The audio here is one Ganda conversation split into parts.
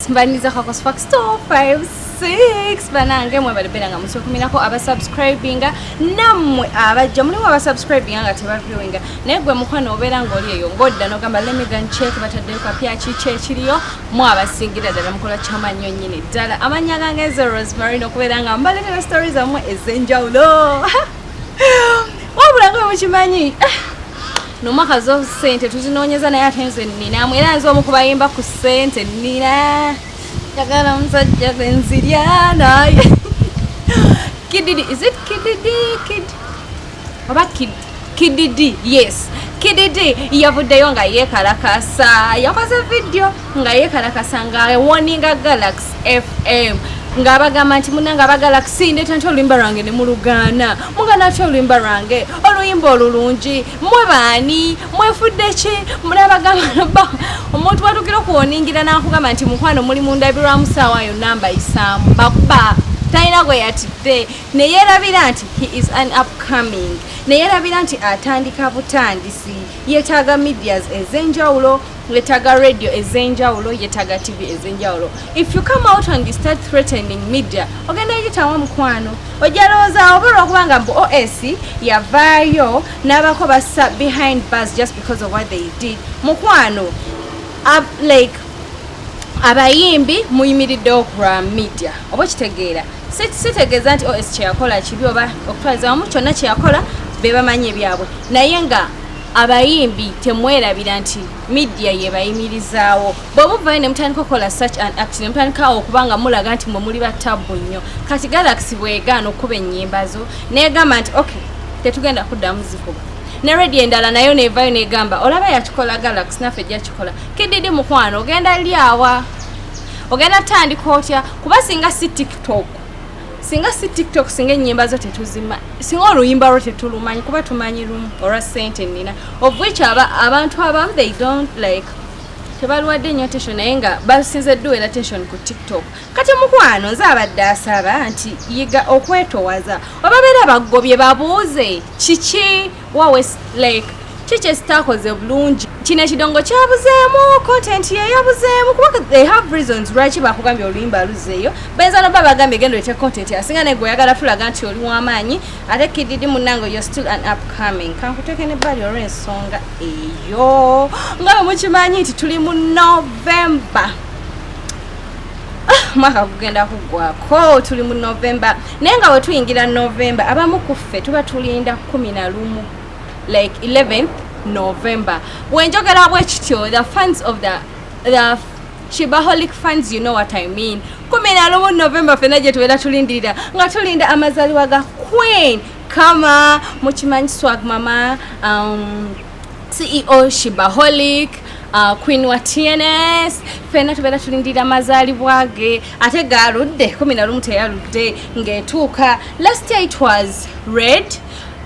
Mbaniriza Kakos 256. Banange, mwebale beera nga mutukumirako, abasubscribinga nammwe abajja. Mulimu abasubscribinga nga tebaviewinga, naye gwe mukwano obeera ng'oli eyo ng'odda n'ogamba, "Let me go and check bataddeyo kapya kiki ekiriyo." Mu abasingira ddala mukola kyamaanyi nnyini ddala. Amannya gange nze Rosemary, okubeera nga mbaleetera stories zammwe ez'enjawulo. Wabula nga mukimanyi, nomwaka zo sente tuzinoonyeza, naye ate nze nninamu, era nze omu kubayimba ku ssente nnina. Njagala omusajja gwe nzirya naye. Kididi, is it Kididi? Kid oba Kid Kididi? Yes, Kididi yavuddeyo nga yeekalakasa. Yakoze video nga yeekalakasa, nga warninga Galaxy FM, ng'abagamba nti, "Munange aba Galaxy, ndeeta nti oluyimba lwange ne mulugaana. Mugana ati oluyimba lwange, oluyimba olulungi, mwe baani? Mwefudde ki?" Munabagamba omuntu watukira okuwarningira n'akugamba nti, "Mukwano, muli mundabirwamu, saawa yonna mbayisaamu." Bakuba talina gwe yatidde, neyeerabira nti he is an upcoming, neyeerabira nti atandika butandisi. Yeetaaga medias ez'enjawulo, yetaaga radio ez'enjawulo, yetaaga TV ez'enjawulo. If you come out and you start threatening media, ogenda yitawa mukwano, ojja lowooza oba olwokubanga mbu OS yavaayo n'abako bassa behind bars just because of what they did. Mukwano, like, abayimbi muyimiriddewo ku media, oba okitegeera? Sitegeeza nti OS kyeyakola kibi oba okutwaliza wamu kyonna kyeyakola, be bamanyi ebyabwe, naye nga abayimbi temwerabira nti media yebayimirizaawo. Bwe muvayo ne mutandika okukola such an act, ne mutandika okuba nga mulaga nti mwe muli batabbu nnyo. Kati Galaxy bwegaana okuba ennyimba zo, negamba nti, "Okay, tetugenda kuddamu zikuba," ne radio endala nayo nevayo negamba, "Olaba yakikola Galaxy, naffe ejjakikola." Kididi mukwano, ogenda lyawa? Ogenda tandika otya? Kuba singa si TikTok, singa si TikTok, singa ennyimba zo tetuzima, singa oluyimba lwo tetulumanyi, kuba tumanyi lumu olwa sente nnina, of which abantu abamu they don't like, tebaluwadde nnyo attention, naye nga basinze dduwera attention ku TikTok. Kati mukwano, nze abadde asaba nti yiga okwetowaza. Obabeera bagobye, babuuze kiki wawe, like, kiki ekitakoze bulungi? Kino ekidongo kyabuzeemu, content yeyabuzeemu, kuba they have reasons lwaki bakugambye oluyimba luzeeyo. Bayinza noba bagambye, "Genda olete content asinga," naye gwe oyagala tulaga nti oli w'amaanyi. Ate Kididi munnange, you're still an upcoming. Kankuteeke nebbali olw'ensonga eyo. Nga bwe mukimanyi nti tuli mu November, mwaka gugenda kuggwako, tuli mu November, naye nga bwe tuyingira November, abamu ku ffe tuba tulinda 11, like 11th November. Bwenjogera bwe kityo, the fans of the Sheebaholic fans, you know what I mean. 11 November fena gye tubeera tulindirira, nga tulinda amazaalibwa ga Queen Kama. Mukimanyi, Swag Mama, CEO Sheebaholic, Queen wa TNS, fena tubeera tulindirira amazaalibwa ge. Ate galudde 11, teyaludde ng'etuuka. Last year it was red,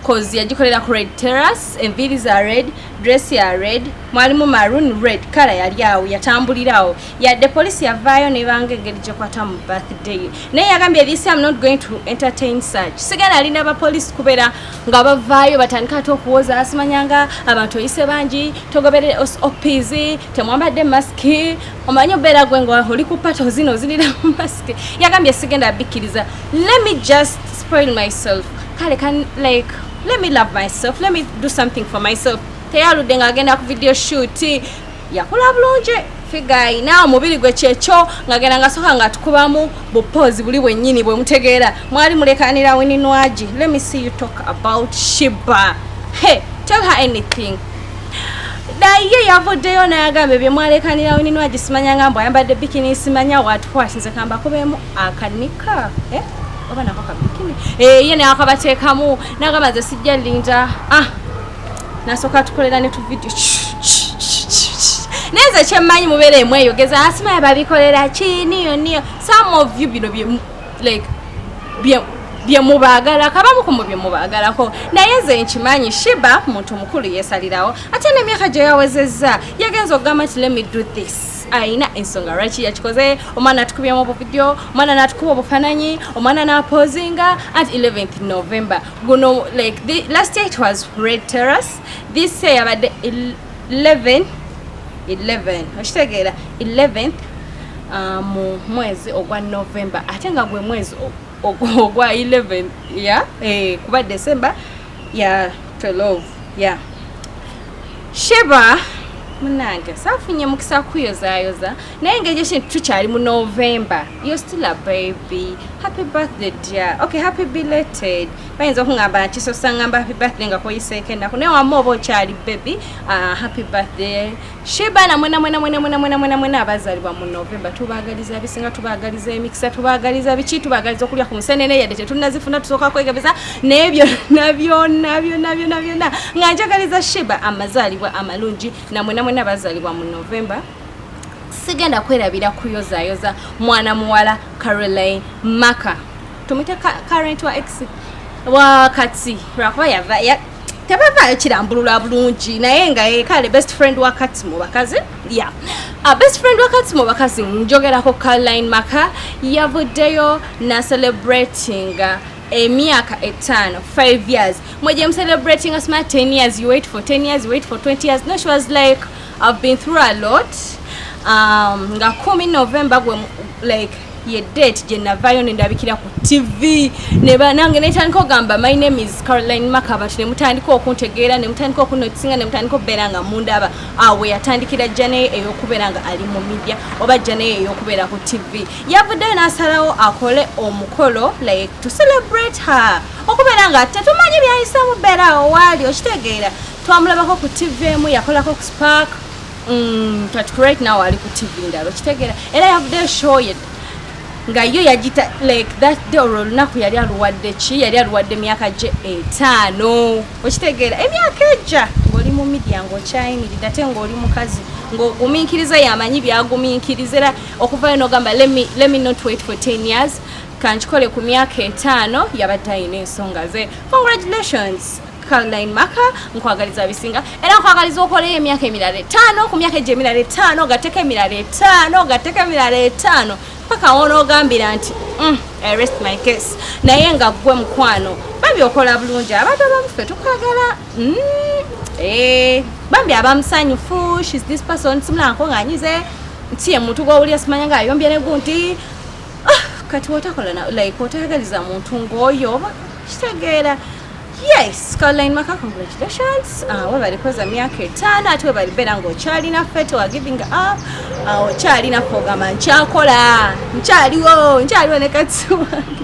'cause yagikolera ku Red Terrace, enviiri za red, dress ya red, mwalimu maroon, red kala yali awo, yatambulirawo. Yadde polisi yavaayo nebanga engeri gyekwata mu birthday, naye yagambye, "This I'm not going to entertain such. Sigala alina bapolisi kubeera nga bavaayo batandika ate okuwoza, asimanyanga abantu oyise bangi, togoberere SOPs, temwambadde masiki." Omanyi obeera gwe nga oli ku party, ozina ozinira mu masiki. Yagambye, "Sigenda bikkiriza. Let me just spoil myself. Kale can, like, let me love myself, let me do something for myself." Teyaludde ng'agenda ku video shoot. Yakula bulungi, figure ayina, omubiri gwe kyekyo, ng'agenda nga soka nga tukubamu bupozi buli bwennyini bwe mutegeera. Mwali mulekanira Winnie Nwagi. Let me see you talk about Sheebah. Hey, tell her anything. Naye yavuddeyo n'agamba, "Ebyo mwalekanira Winnie Nwagi, simanya mbu ayambadde bikini, simanya what what. Nze kambakubemu akanika, eh? Oba nako kabikini." Eh, ye naakabateekamu n'agamba, "Nze sijja linda." Ah, nasooka tukolera ne tuvideo, naye nze kyemmanyi mubeera emweyogeza, asimanya babikolera ki niyo niyo. Some of you bino bye like bye mubaagalako, abamu ku mu bye mubaagalako, naye nze nkimanyi Sheebah muntu mukulu, yeesalirawo, ate n'emyaka gye yawezezza yagenza okugamba nti, "Let me do this." Ayina ensonga lwaki yakikoze. Omwana atukubyemu obuvidiyo, omwana n'atukuba obufaananyi, omwana n'apozinga at 11th November guno. Like, last year it was Red Terrace, this year yabadde 11 11, okitegeera? 11th. Mu mwezi ogwa November, ate nga gwe mwezi ogwa 11 ya kuba December ya 12 ya. Sheebah munange, saafunye mukisa kuyozayoza, naye engeri ekintu tukyali mu November, you're still a baby. Happy birthday, dear. Okay, happy belated. Bayinza okuŋŋamba nkisosa ŋŋamba happy birthday nga koyiseeko ennaku, naye wamma oba okyali baby. Happy birthday, Sheebah. Namwena mwena mwena mwena mwena mwena mwena abazaalibwa mu November, tubaagaliza bisinga, tubaagaliza emikisa, tubaagaliza biki, tubaagaliza okulya ku musenene, yadde tetunnazifuna, tusooka kwegebeza. Naye byonna byonna byonna byonna byonna nga njagaliza Sheebah amazaalibwa amalungi namwena mwena abazaalibwa mu November. Sigenda kwerabira kuyozayoza mwana muwala Caroline Maka, tumute current wa ex wa Kati, lwakuba yava tebavaayo kirambulula bulungi, naye nga ye kale best friend wa Kati mu bakazi ya best friend wa Kati mu bakazi. Njogerako Caroline Maka, yavuddeyo na celebratinga emyaka 5, 5 years. Mwe mucelebrating smart 10 years, you wait for 10 years, you wait for 20 years. No, she was like, "I've been through a lot." Nga 10 November gwe like ye date gye navaayo nendabikira ku TV, nange netandika ogamba, "My name is Caroline Maka." But ne mutandika okuntegeera, ne mutandika okunotisinga, ne mutandika okubeera nga mundaba. Awo yatandikira journey ey'okubeera nga ali mu media oba journey ey'okubeera ku TV. Yavuddeyo n'asalawo akole omukolo like to celebrate her, okubeera nga tetumanyi byayisamu beera awo waali. Okitegeera, twamulabako ku TV emu, yakolako ku Spark. Kati right now ali ku TV ndala, okitegeera. Era yavuddeyo show ye nga yo yagita like that day, olwo olunaku yali aluwadde ki? Yali aluwadde emyaka gye 5. Okitegeera, emyaka ejja ng'oli mu media, ng'okyayimiridde, ate ng'oli mukazi, ng'ogumiikiriza, yamanyi byagumiikiriza. Era okuvayo n'ogamba, Let me not wait for 10 years, kankikole ku myaka 5," yabadde alina ensonga ze. Congratulations, Caroline Maka, nkwagaliza bisinga, era nkwagaliza okoleyo emyaka emirala 5 ku myaka egyo emirala 5, gatteko emirala 5, gatteko emirala 5, paka wonoogambira nti, I rest my case." Naye nga gwe mukwano bambi okola bulungi, abantu abamu ffe tukwagala. Bambi abamusanyufu, shes this person, simulanko ng'anyize nti ye muntu gwowulira, simanya ng'ayombye ne gunti. Ah, kati wotakola like otayagaliza muntu ng'oyo oba kitegeera. Yes, Caroline Maka, congratulations. Webali koza myaka 5, ate webali beera ng'okyalina ffe, tewa giving up. Okyalina ffe, ogamba nkyakola, nkyaliwo, nkyaliwo ne kati wange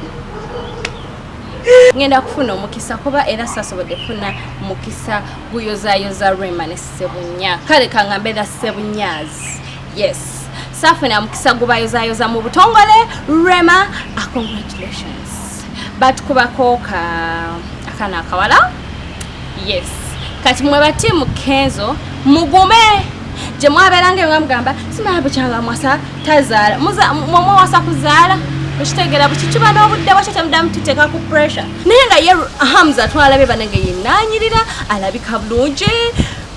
ngenda kufuna omukisa, kuba era sasobodde kufuna mukisa guyozayoza Rema ne Sebunya. Kale kangambe era Sebunyazi, yes, saafuna mukisa gubayozayoza mu butongole. Rema, congratulations. Batukubako ka akaana akawala. Yes, kati mwe ba team Kenzo mugume, gye mwabeeranga nga mugamba simala bukyanga mwasa tazaala, mwewasa kuzaala, okitegeera, bukikiba n'obudde bwakyo, temuddamu tuteeka ku pressure. Naye nga ye Hamza twalabye banange yenanyirira, alabika bulungi.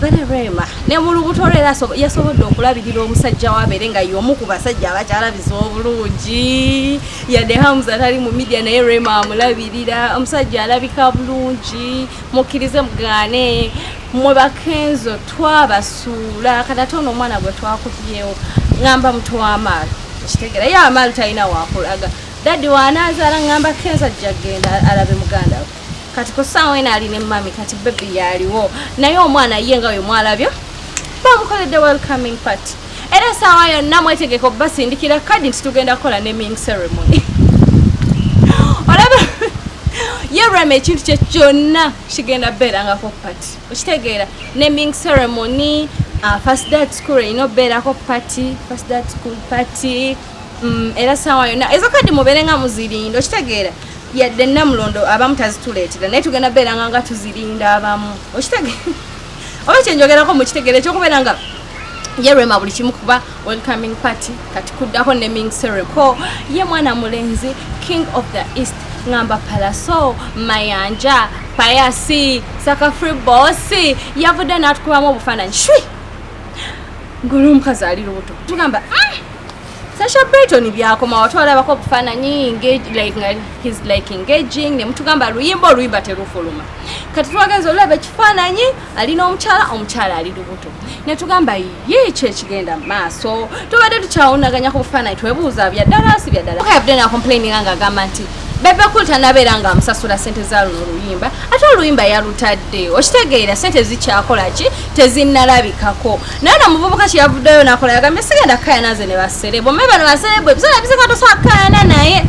Bane Rema ne mu lubuto lwe era yasobodde okulabirira omusajja wabeere nga y'omu ku basajja abakyalabisa obulungi. Yadde Hamza tali mu media, naye Rema amulabirira, omusajja alabika bulungi. Mukkirize mugaane, mmwe bakenzo twabasuula. Kati ate ono omwana gwe twakubyewo, ŋŋamba muto w'amaalo, ekitegeera ye amaalo talina wakulaga. Daddy wanaazaala, ŋŋamba Kenzo ajja kgenda alabe muganda we. Kati ku ssaawa eno alina emmami, kati baby yaliwo, naye omwana ye nga we mwalabye bamukoledde welcoming party. Era essaawa yonna mwetegeka obasindikira kadi nti tugenda kukola naming ceremony. Olaba ye Rema ekintu kye kyonna kigenda beerangako party, okitegeera, naming ceremony, first day at school erina obeerako party, first day at school party. Era saawa yonna ezo kadi mubeere nga muzirinda, okitegeera. Yadde Namulondo abamu tazituleetera, naye tugenda beeranga nga tuzirinda abamu, okitegeera oba kyenjogerako mukitegeera, ekyokubeera nga ye Rema buli kimu kuba welcoming party, kati kuddako naming ceremony. Ye mwana mulenzi king of the east, ngamba Palaso Mayanja Payasi Saka Free Boss, yavudde n'atukubamu obufaananyi shwi ng'oli omukazi ali lubuto. Tugamba, Sasha Brighton byakomawo, twalabako obufaananyi like nga he's like engaging, ne mutugamba luyimba, oluyimba terufuluma. Kati twagenza olaba ekifaananyi alina omukyala, omukyala ali lubuto, ne tugamba ye ki ekigenda mu maaso? Tubadde tukyawunaganya ku bufaananyi, twebuuza bya ddala si bya ddala. Yavudde nacomplaininga ng'agamba nti Bebe Cool tanabeera ng'amusasula sente za luno oluyimba, ate oluyimba yalutadde. Okitegeera, sente zikyakola ki? Tezinnalabikako. Naye nomuvubuka kyeyavuddeyo nakola, yagambye sigenda kukayana nze ne ba celeb. Omanyi bano ba celeb ebiseera bisinga tosobola kukayana naye,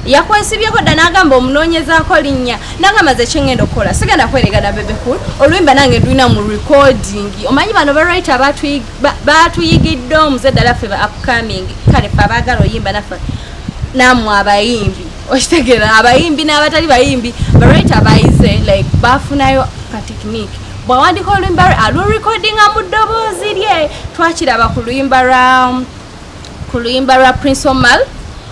yakwesibyeko dda n'agamba omunoonyezaako linnya, n'agamba ze kyengenda okukola sigenda kweregana Bebe Cool, oluyimba nange ndulina mu recording. Omanyi bano ba writer batuyigidde omuze ddala ffe ba upcoming. Kale ffe abaagala oyimba naffe nammwe abayimbi, okitegeera, abayimbi n'abatali bayimbi, ba writer bayize like bafunayo ka technique, bw'awandika oluyimba lwe alurecordinga mu ddoboozi lye. Twakiraba ku luyimba lwa Prince Omar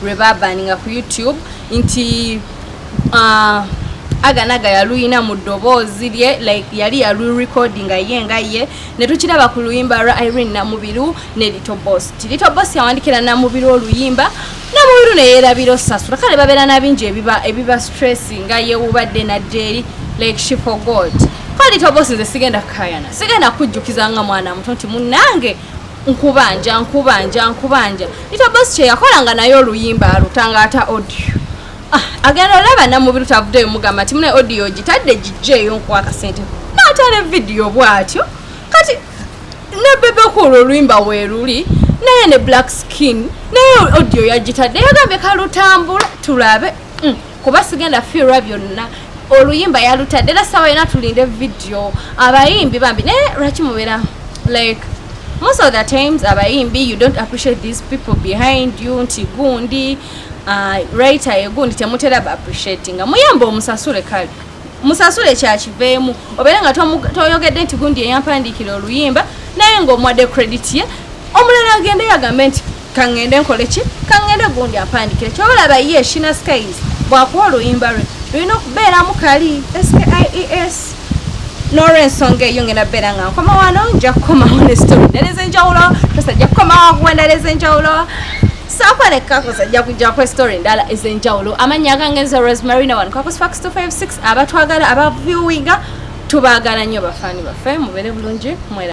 lwe babaninga ku YouTube nti Aganaga yaluyina mu ddoboozi lye, like yali yalurecordinga ye nga ye. Ne tukiraba ku luyimba lwa Irene Namubiru ne Little Boss, ti Little Boss yawandikira Namubiru oluyimba, Namubiru neyerabira osasula. Kale babeera na bingi ebiba stress nga yewubadde nadda eri, like she forgot. Kale Little Boss, nze sigenda kukayana, sigenda kujjukiza nga mwana muto nti munnange nkubanja, nkubanja, nkubanja. Little Boss kyeyakola nga naye oluyimba alutanga ata audio. Ah, agenda olaba Namubiru tavuddeyo mugamba nti mune audio gitadde, gijjeeyo nkuwa akasente, n'atala vidiyo bw'atyo. Kati ne Bebe Cool oluyimba weeruli naye ne Black Skin naye audio yagitadde, yagambye kalutambula tulabe. Kuba sigenda fiirwa byonna, oluyimba yalutadde era sawa yona tulinde vidiyo. Abayimbi bambi, naye lwaki mubeera like most of the times abayimbi you don't appreciate these people behind you, nti gundi writer ye gundi temutera ba appreciatinga. Muyambe omusasule, kale musasule kyakiveemu, obeere nga toyogedde nti gundi eyampandiikira oluyimba, naye ng'omuwadde credit ye. Omulala agende yagambe nti kaŋŋende nkole ki, kaŋŋende gundi ampandikire. Kyobalaba ye Shina Skies bw'akuwa oluyimba lwe lulina okubeeramu kali skies. N'olwensonga eyo ngenda beera nga nkoma wano, nja kukomawo ne story endala ez'enjawulo. Tosa ajja kukomawo akuwa endala ez'enjawulo, saakwalekakosa ajja kujjako story endala ez'enjawulo. Amannya agange nze Rosemarina, wano Kakus Fax 256. Abatwagala, abaviewinga, tubaagala nnyo, bafaani baffe, mubeere bulungi mwera.